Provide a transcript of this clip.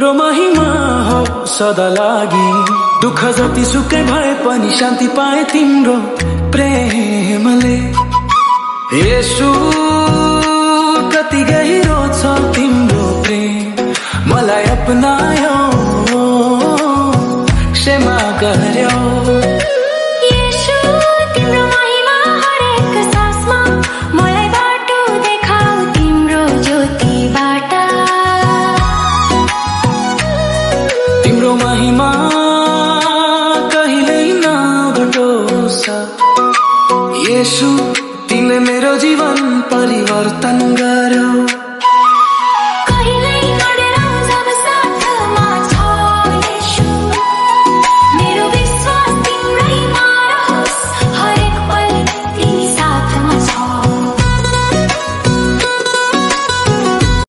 तिम्रो महिमा हो सदा लागि, दुःख जति सुकै भए पनि शान्ति पाए तिम्रो प्रेमले। येशू कति गहिरो छ तिम्रो प्रेम, मलाई अपनायो क्षमा गर